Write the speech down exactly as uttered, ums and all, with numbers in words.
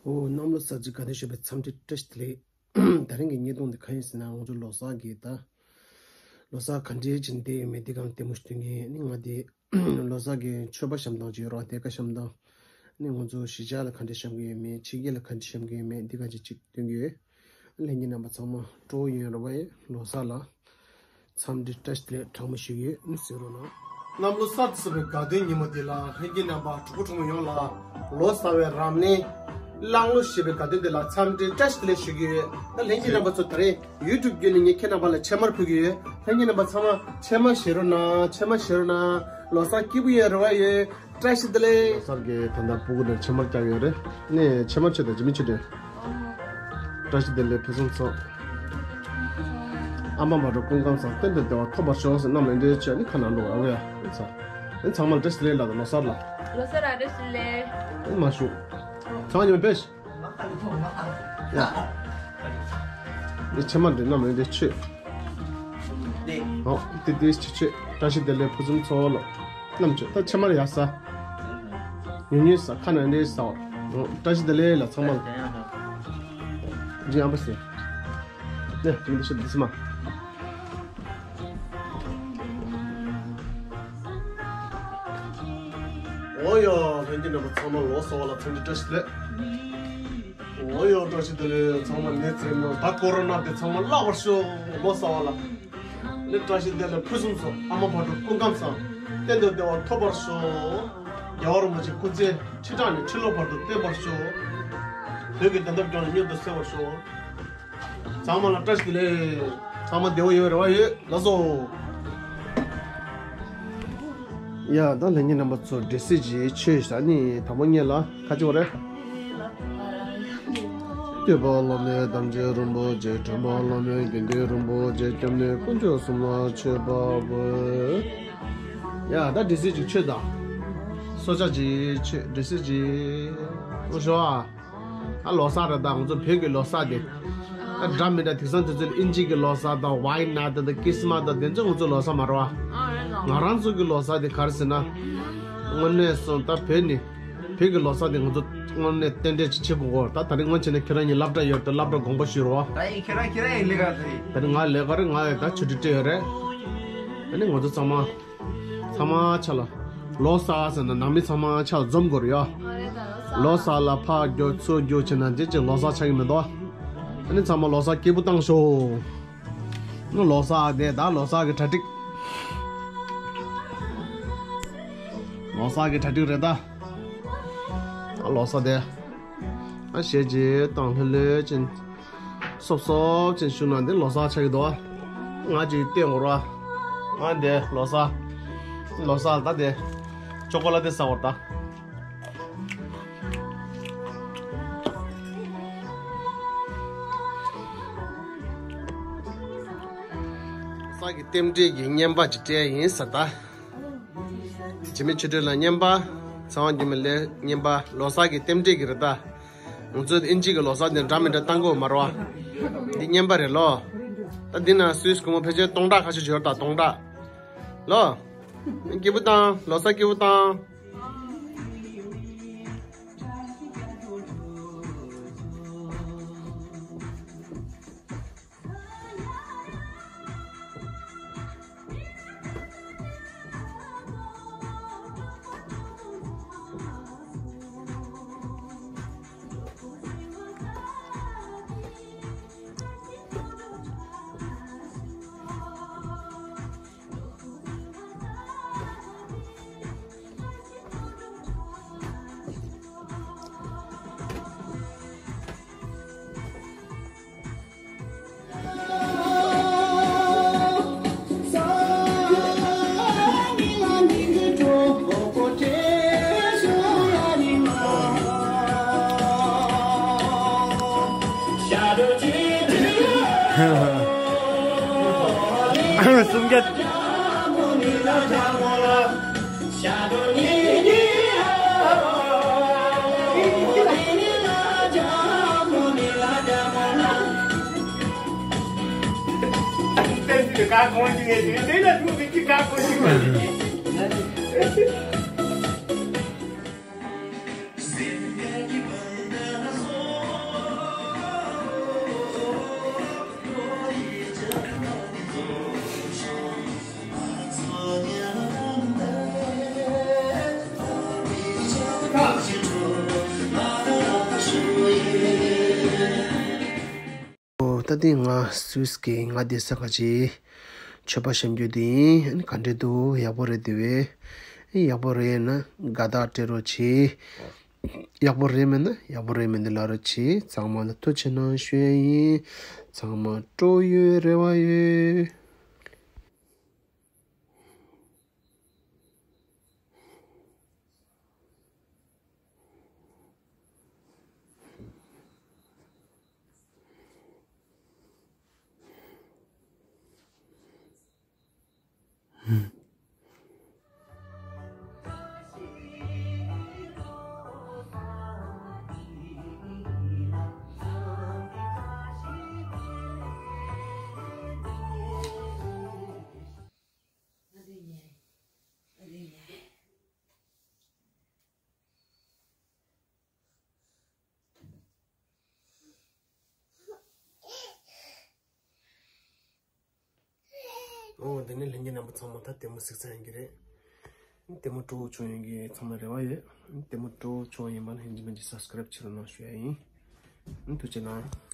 ཨོ། གནམ་ལོ་གསར་ཚེས་དགའ་སྟོན་ཞུ་བའི་འཚམས་འདྲི་བཀྲ་ཤིས་བདེ་ལེགས། དེ་རིང་གི་བརྙན་ཐུང་འདི་གང་ཡིན་ཟེར་ན། ང་ཚོ་ལོ་གསར་གྱི་ད་ལོ་གསར་ག་འདྲའི་བྱས་ནས་བསྡད་ཡོད་མེད་འདི་གང་ལྟད་མོ་ཞིག་སྟོན་གྱི་ཡིན། ནི་ང་འདི་ལོ་གསར་གྱི་མཆོད་པ་བཤམས་སྟངས་ཅིག་ཡོད་རེད་བ། དེ་ག་བཤམས་སྟངས། ནི་ང་ཚོ་གཞིས་ཆགས་ལ་ག་འདྲ་བཤམས་ཀྱི་ཡོད་མེད། ཕྱི་རྒྱལ་ལ་ག་འདྲ་བཤམས་ཀྱི་ཡོད་མེད་འདི་ག་ཅིག་ཅིག་སྟོན་གྱི་ཡོད། ལྷན་རྒྱས་རྣམ་པ་ཚང་མ་སྤྲོ་བོ་ཡོད་རེད་བ། ཡེ་ལོ་གསར་ལ། འཚམས་འདྲི་བཀྲ་ཤིས་བདེ་ལེགས་གྲངས་མང་ཞུ་གི་ཡོད། ཨུ་ཟེར་རོགས་གནང་། གནམ་ལོ་གསར་ཚེས་པའི་དགའ་སྟོན་ཉིན་མོ་འདི་ལ་ལྷན་རྒྱས་རྣམ་པ་གྲོགས་པོ་གྲོགས་མོ་ཡོངས་ལ་ལོ་གསར་བའི་རབ་གནས་གླང་ལོ་བཞི་པའི་དགའ་སྟོན་འདི་ལ་འཚམས་འདྲི་བཀྲ་ཤིས་བདེ་ལེགས་ཞུ་གི་ཡོད། ད་ལྷན་རྒྱས་རྣམ་པ་ཚོ་ད་རེས་ཡུ་ཊུབ་བརྒྱུད་ནས་ངས་ཁྱེད་རྣམ་པ་ལ་ཕྱེ་མར་ཕུལ་གི་ཡོད། ལྷན་རྒྱས་རྣམ་པ་ཚང་མ་ཕྱེ་མར་བཞེས་རོགས་གནང་། ཕྱེ་མར་བཞེས་རོགས་གནང་། ལོ་གསར་སྐྱིད་པོ་ཡོད་རེད་བ། ཡོད། བཀྲ་ཤིས་བདེ་ལེགས། ལོ་གསར་གྱི་ད་ལྟ་སྤུ་གུ་ནས་ཕྱེ་མར་བཀྱག་ཡོད་རེད། ནས་ཕྱེ་མར་ཆེ་དང་ཇི་མི་ཆེ་དེ། བཀྲ་ཤིས་བདེ་ལེགས་ཕུན་སུམ་ཚོགས། ཨ་མ་མ་འགྲོ་སྐུ་ཁམས་བཟང་། གཏན་དུ་བདེ་བ་ཐོབ་པར་ཤོག་ཟེར་རྣམས་ལ་འདྲེ་ཆེ་ནི་ཁ་ནང་འགྲོ་བ་ཡ་ཚ། ཨེ་ཚང་མ་ལ་བཀྲ་ཤིས་བདེ་ལེགས་ལ་ལོ་གསར་ལ། ལོ་གསར་ལ་བཀྲ་ཤིས་བདེ་ལེགས། ཨེ་མ་ཞུ། ཚང་མ་ཉི་མ་པེ་ཤ། ཡ། འདི་ཕྱེ་མར་འདི་རྣམས་ལ་འདི་མཆོད། ཨོ། འདི་འདི་ཆུ་མཆོད། བཀྲ་ཤིས་བདེ་ལེགས་ཕུན་སུམ་ཚོགས་ལོ། རྣམས་མཆོད། ད་ཕྱེ་མར་ཡ་ཟ། ཉུང་ཉུང་ཟ། ཁ་ནང་འདི་ཟ་བར། ཨོ། བཀྲ་ཤིས་བདེ་ལེགས་ལ་ཚང་མ་ལ། འཇིག་ཨམ་པ་ཟེར། ནས་འདི་འདི་ཤོད་འདི་ཟ་མ། ཨོ་ཡ། ལྷན་རྒྱས་རྣམ་པ་ཚང་མ་ལོ་གསར་བ་ལ་འཚམས་འདྲི་བཀྲ་ཤིས་བདེ་ལེགས། ཨོ་ཡ། བཀྲ་ཤིས་བདེ་ལེགས། ཚང་མ་ནད་ཚེ་མ་ད་ཀོ་རོ་ན་དེ་ཚང་མ་བརླག་པར་ཤོག་ལོ་གསར་བ་ལ། ནི་བཀྲ་ཤིས་བདེ་ལེགས་ཕུན་སུམ་ཚོགས། ཨ་མ་བག་དྲོ་སྐུ་ཁམས་བཟང་། གཏན་དུ་བདེ་བ་ཐོབ་པར་ཤོག་རྒྱལ་བ་རིན་པོ་ཆེ་སྐུ་ཚེ་ཁྲི་ཕྲག་ནས་ཁྲི་ལོ་བར་དུ་བརྟན་པར་ཤོག་བོད་ཀྱི་བདེན་མཐའ་སྐྱོང་ནས་མྱུར་དུ་གསལ་བར་ཤོག་ཚང་མ་ལ་བཀྲ་ཤིས་བདེ་ལེགས། ཚང་མ་བདེ་བོ་ཡོད་རེ་བ་ཡོད། ལགས་སོ། ཡ། ད་ལྷན་རྒྱས་རྣམ་པ་ཚོ་འདྲེ་སྲིད་ཀྱི་ཆོས་ཟ་ནི་དང་པོ་ཉིད་ལ་ཁ་ཅིག་བ་རེད། སྟོན་པ་བླ་མེད་དམ་ཆོས་རིན་པོ་ཆེ། སྒྲོན་མ་བླ་མེད་དགེ་འདུན་རིན་པོ་ཆེ། སྐྱབས་གནས་དཀོན་མཆོག་གསུམ་ལ་མཆོད་པ་འབུལ། ཡ། ད་འདྲེ་སྲིད་ཀྱི་ཆོས་དང་། སྲོག་ཆགས་ཀྱི་ཆོས། འདྲེ་སྲིད་ཀྱི། ཨོ་ཤོ་ཨ། ཨ་ལོ་གསར་རེད་ད། ང་ཚོ་བོད་ཀྱི་ལོ་གསར་དེ། ཨ་འདྲ་མི་འདྲ་དེང་སང་དུས་ཚོད་ལ་ཨིན་ཇི་གི་ལོ་གསར་དང་ཝའི་ནཱ་ཊི་དང་ཁྲིས་མཱས་དང་དེ་ཚོ་ང་ཚོ་ལོ་གསར་མ་རེད་བ། ང་རང་ཚོ་གི་ལོ་གསར་དེ་ག་རེ་ཟེར་ན། དངོས་གནས་སོང་ད་བོད་ནི། བོད་ཀྱི་ལོ་གསར་དེ་ང་ཚོ་དངོས་གནས་རྟེན་འབྲེལ་ཅིག་བྱེད་དགོས་གོ་ད་ད་རིང་སྔོན་ཆད་ནས་ཁྱེད་རང་གཉིས་སློབ་གྲྭ་ཡོད་དུས་སློབ་གྲྭ་དགོངས་པ་ཞུ་རོགས། ད་ཡིན་ཁྱེད་རང་ཁྱེད་རང་ཡིན་ལས་ཀ་དེ་རེད། ད་རིང་ང་ལས་ཀ་རེད། ང་ཡི་ད་ཆུ་ཊི་སྤྲད་ཡོད་རེད། ད་ནི་ང་ཚོ་ཚང་མ། ཚང་མ་ཆ་ལ། ལོ་གསར་ཟེར་ན་ནང་མི་ཚང་མ་ཆ་ལ་འཛོམས་དགོས་རེད་ཡ། ལོ་གསར་ལ་ཕར་རྒྱུག་ཚུར་རྒྱུག་བྱས་ན་དེ་ཅིག་ལོ་གསར་ཆགས་ཀྱི་མི་འདུག་ཨ་ནི་ཚང་མ་ལོ་གསར་སྐྱིད་པོ་བཏང་ཤོག་ནི་ལོ་གསར་དེ་ད་ལོ་གསར་གྱི་གྲ་སྒྲིག་ལོ་གསར་གྱི་གྲ་སྒྲིག་རེད་ད། ཨ་ལོ་གསར་དེ། ཨ་ཞེ་ཅིག་བཏང་ལྷོད་ལྷོད་ཅན། སོབ་སོབ་ཅན་བཞུགས་ན་འདི་ལོ་གསར་ཆགས་ཀྱི་འདུག་ང་ཅིག་བལྟས་འོང་ར། ང་འདི་ལོ་གསར། ལོ་གསར་ད་དེ། ཅོ་ཀོ་ལ་ཏེ་ཟ་བར་ད། ལོ་གསར་གྱི་རྟེན་འབྲེལ་གྱི་རྔན་པ་ཅིག་སྤྲད་ཡིན་ཟེར་ད། དེ་རྗེས་མའི་ཆུ་ཚོད་ལ་རྔན་པ། ཚེས་པ་རྗེས་མའི་ལས་རྔན་པ། ལོ་གསར་གྱི་རྟེན་འབྲེལ་གྱི་རེད་ད། ང་ཚོའི་དབྱིན་ཇི་གི་ལོ་གསར་དེ་འདྲ་མི་འདྲ་བཏང་དགོས་མ་རེད་བ། འདི་རྔན་པ་རེད་ལོ། ད་འདི་ན་སུད་སི་སྒོར་མོ་ཕལ་ཆེར་སྟོང་ཕྲག་ཁ་ཤས་ཡོད་ད་སྟོང་ཕྲག་ལོ། སྐྱིད་པོ་བཏང་། ལོ་གསར་སྐྱིད་པོ་བཏང་། སུམ་བརྒྱ། དེ་ང་སུད་སི་གི་ང་བསྡད་ས་ཁ་ཆེ་ཆོས་པ་བཤམས་རྒྱུ་དེ་ཡིན། ག་འདྲ་འདུག་ཡག་པོ་རེད་དེ་བས། ཡག་པོ་རེད་ན་དགའ་རྟགས་སྤྲད་རོགས་བྱེད། ཡག་པོ་རེད་མིན་ན་ཡག་པོ་རེད་མིན་འདི་ལབ་རོགས་བྱེད། ཚང་མ་ལ་ཐུགས་རྗེ་གནང་ཞུ་ཡ་ཡིན། ཚང་མ་སྤྲོ་ཡོད་རེ་བ་ཡོད། ཨོ་དེ་ནས་ལྷན་རྒྱས་རྣམ་པ་ཚང་མ་ད་ལྟད་མོ་གཟིགས་ཚར་ཡིན་གྱི་རེད། ལྟད་མོ་སྤྲོ་བོ་བྱུང་ཡིན་གྱི་ཚང་མ་རེ་བ་ཡོད། ལྟད་མོ་སྤྲོ་བོ་བྱུང་ཡིན་པ་ན་ཧིན་ཇི་མིན་ཇི་སབ་སི་ཀ་རབ་བྱེད་རོགས་གནང་ཞུ་ཡ་ཡིན། ཐུགས་རྗེ་གནང་།